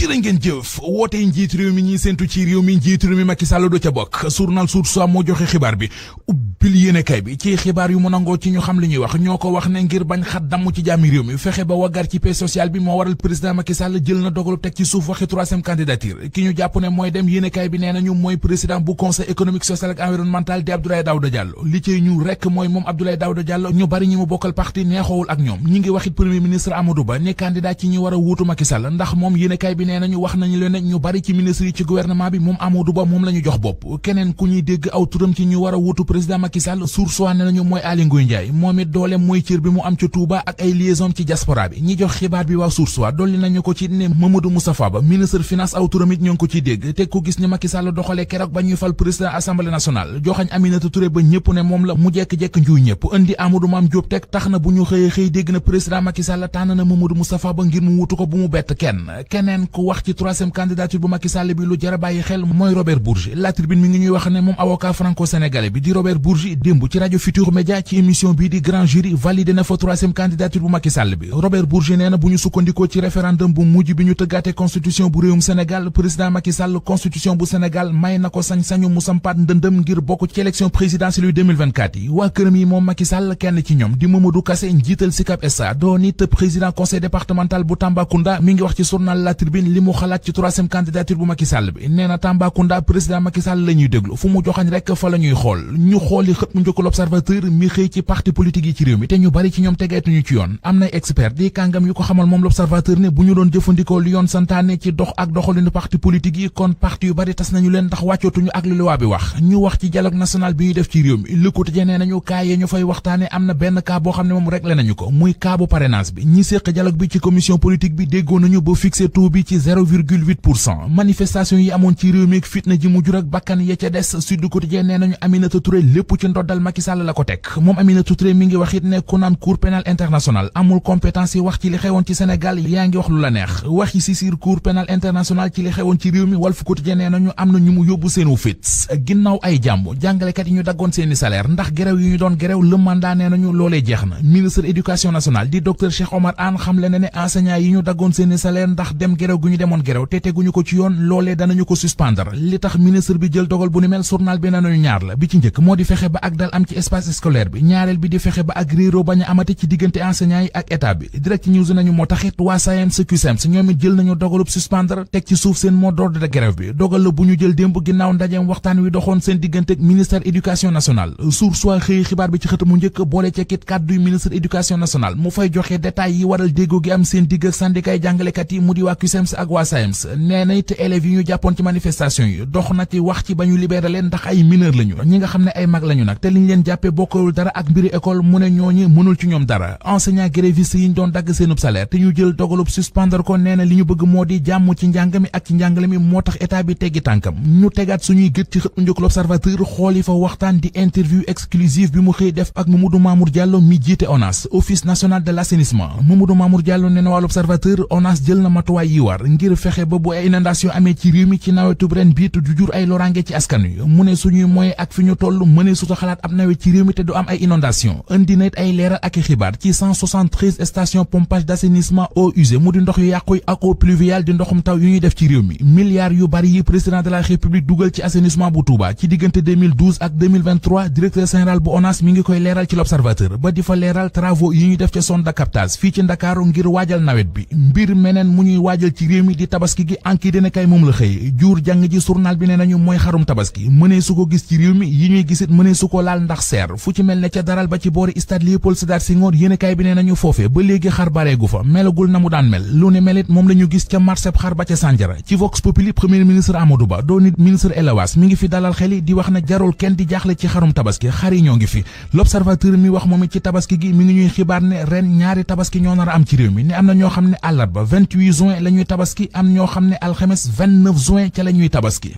jërë ngeen jëf woote njiit réew mi ñuy séntu ci réew mi njiit réew mi Macky Sall do ca bokk journal Source A moo joxe xibaar bi ubbil yéenekaay bi ci xibaar yu mu nangoo ci ñu xam li ñuy wax ñoo ko wax ne ngir bañ xat damm ci jàmmi réew mi fexe ba waggar ci paix sociale bi moo waral président Macky Sall jël na dogalu teg ci suuf waxi troisième candidature ki ñu jàpp ne mooy dem yéenekaay bi nee nañu mooy président bu conseil économique social ak environnemental di Abdoulaye Daouda Diallo li ci ñu rekk mooy moom Abdoulaye Daouda Diallo ñu bari ñi mu bokkal parti neexoowul ak ñoom ñi ngi waxit premier ministre Amadou Ba ne candidat ci ñi war a wuutu Macky Sall ndax moom yéenekaay bi nee nañu wax nañu leen ñu bari ci ministre yi ci gouvernement bi moom Amadou Ba moom la ñu jox bopp keneen ku ñuy dégg aw turam ci ñu war a wuutu président Macky Sall Source A ne nañu mooy Aly Ngouille Ndiaye moom it doole mooy cër bi mu am ci Touba ak ay liaison ci diaspora bi ñi jox xibaar bi waa Source A dolli nañu ko ci ne Mamadou Moustapha Ba ministre finance aw turam it ñoo ngi ko ciy dégg te ku gis ni Macky Sall doxalee keroog ba ñuy fal président assemblée nationale joxañ Aminata Touré ba ñëpp ne moom la mu jekk-jekk njuuy ñëpp indi Amadou Mame Diop teg tax na bu ñu xëyee dégg na président Macky Sall tànn na Mamadou Moustapha Ba ngir mu wutu ko bu mu bett keneen ku wax ci troisième candidature bu Macky Sall bi lu jara bàyyi xel mooy Robert Bourgi La Tribune mi ngi ñuy wax ne moom avocat franco-sénégalais bi di Robert Bourgi démb ci rajo Futur Média ci émission bii di Grand Jury validé na fa troisième candidature bu Macky Sall bi Robert Bourgi nee na bu ñu sukkandikoo ci référendum bu mujj bi ñu tëggaate constitution bu réewum Sénégal président Macky Sall constitution bu Sénégal may na ko sañ-sañu mu sampaat ndëndëm ngir bokk ci élection présidentielle yu 2024 yi waa këram yi moom Macky Sall kenn ci ñoom di Mamadou Kassé njiital Sicap SA doon it président conseil départemental bu Tambacounda mi ngi wax ci journal La Tribune li mu xalaat ci troisième candidature bu Macky Sall bi nee na Tambacounda président Macky Sall la ñuy déglu fu mu joxañ rek fa la ñuy xool ñu xooli xët mu njëkk l'Observateur mi xëy ci parti politique yi ci réew mi te ñu bari ci ñoom tegeetuñu ci yoon am nay expert di kàngam yu ko xamal moom l'Observateur ne bu ñu doon jëfandikoo li yoon santaane ci dox ak doxalinu parti politique yi kon parti yu bari tas nañu leen ndax wàccootuñu ak li loi bi wax ñu wax ci dialogue national bi ñuy def ci réew mi Le Quotidien nee nañu cas yi ñu fay waxtaane am na benn cas boo xam ne moom réglé nañu ko muy cas bu parrainage bi ñi séq dialogue bi ci commission politique bi déggoo nañu ba fixé taux bi ci 0,8% manifestation yi amoon ci réew mi ak fitna ji mu jur ak bakkan ya ca des Sud Quotidien nee nañu Aminata Touré lépp ci ndoddal Macky Sall la ko teg moom Aminata Touré mi ngi wax it ne ku naan cour pénal international amul compétence yi wax ci li xewoon ci Sénégal yaa ngi wax lu la neex waxi saisir cour pénal international ci li xewoon ci réew mi Walf Quotidien nee nañu am na ñu mu yóbbu seenu fit ginnaaw ay jàmm jàngalekat yi ñu daggoon seeni salaire ndax gerew yi ñu doon gerew le mandat nee nañu loolee jeex na ministre éducation nationale di docteur Cheikh Omar Anne xam le ne enseignants yi ñu daggoon seeni salaire ndax dem gerew gu ñu demoon gerew te teguñu ko ci yoon loolee danañu ko suspendre li tax ministre bi jël dogal bu ni mel journal bi nañu ñaar la bi ci njëkk moo di fexe ba ak dal am ci espace scolaire bi ñaareel bi di fexe ba ak réeroo bañ a amati ci diggante enseignants yi ak état bi Direct News nañu moo taxit waa SAEMS CUSEMS ñoom it jël nañu dogalub suspendre teg ci suuf seen mot d'ordre de grève bi dogal la bu ñu jël démb ginnaaw ndajeem waxtaan wi doxoon seen diggante ak ministère éducation nationale Source A xëy xibaar bi ci xëtamu njëkk boole cekkit kàdduy ministre éducation nationale mu fay joxe détails yi waral déggoo gi am seen digg ak syndicat jàngalekat yi mu di waa CUSEMS ak waa SAEMS nee na it élèves yi ñu jàppoon ci manifestation yi dox na ci wax ci ba ñu libéré leen ndax ay mineur lañu ñi nga xam ne ay mag lañu nag te liñ leen jàppee bokkul dara ak mbiri école mu ne ñooñu mënul ci ñoom dara enseignant gréviste yi ñu doon dagg seenub salaire te ñu jël dogalub suspendre ko nee na li ñu bëgg moo di jàmm ci njàng mi ak ci njàngale mi moo tax état bi teggi tànkam ñu tegaat suñuy gët ci xët mu njëkk l'Observateur xooli fa waxtaan di interview exclusive bi mu xëy def ak Mamadou Mamour Diallo mi jiite ONAS office national de l'assainissement Mamadou Mamour Diallo nee na waa l'Observateur ONAS jël na matuwaay yi war ngir fexe ba bu ay inondation amee ci réew mi ci nawetub ren bii te du jur ay loraange ci askan wi mu ne suñuy moyen ak fi ñu toll mënee suta xalaat ab nawet ci réew mi te du am ay inondation indi na it ay leeral ak i xibaar ci 173 stations pompage d'assainissement eaux usées mu di ndox yu yàqu ak eau pluviale di ndoxum taw yu ñuy def ci réew mi milliards yu bari yi président de la république dugal ci assainissement bu Touba ci diggante 2012 ak 2023 directeur général bu ONAS mi ngi koy leeral ci l'Observateur ba di fa leeral travaux yi ñuy def ca zone de captage fii ci Ndakaaru ngir waajal nawet bi mbir meneen mu ñuy waajal ci réew mi di tabaski gi anki dina kay moom la xëy jur jàng ji journal bi nee nañu mooy xarum tabaski mënee su ko gis ci réew mi yi ñuy gisit mënee su ko laal ndax seer fu ci mel ne ca daral ba ci boori stade Léopold Sédar Senghor yéenekaay bi nee nañu foofe ba léegi xar bareegu fa melagul na mu daan mel lu ne melit moom la ñu gis ca marché xar ba ca Sandiara ci Vox Populi premier ministre Amadou Ba doon it ministre élevage mi ngi fi dalal xel yi di wax na jarul kenn di jaaxle ci xarum tabaski xar yi ñoo ngi fi l'Observateur mi wax moom it ci tabaski gi mi ngi ñuy xibaar ne ren ñaari tabaski ñoo nar a am ci réew mi ne am na ñoo xam ne àllarba 28 juin la ñuy tabaski am ñoo xam ne alxames 29 juin ca la ñuy tabaski.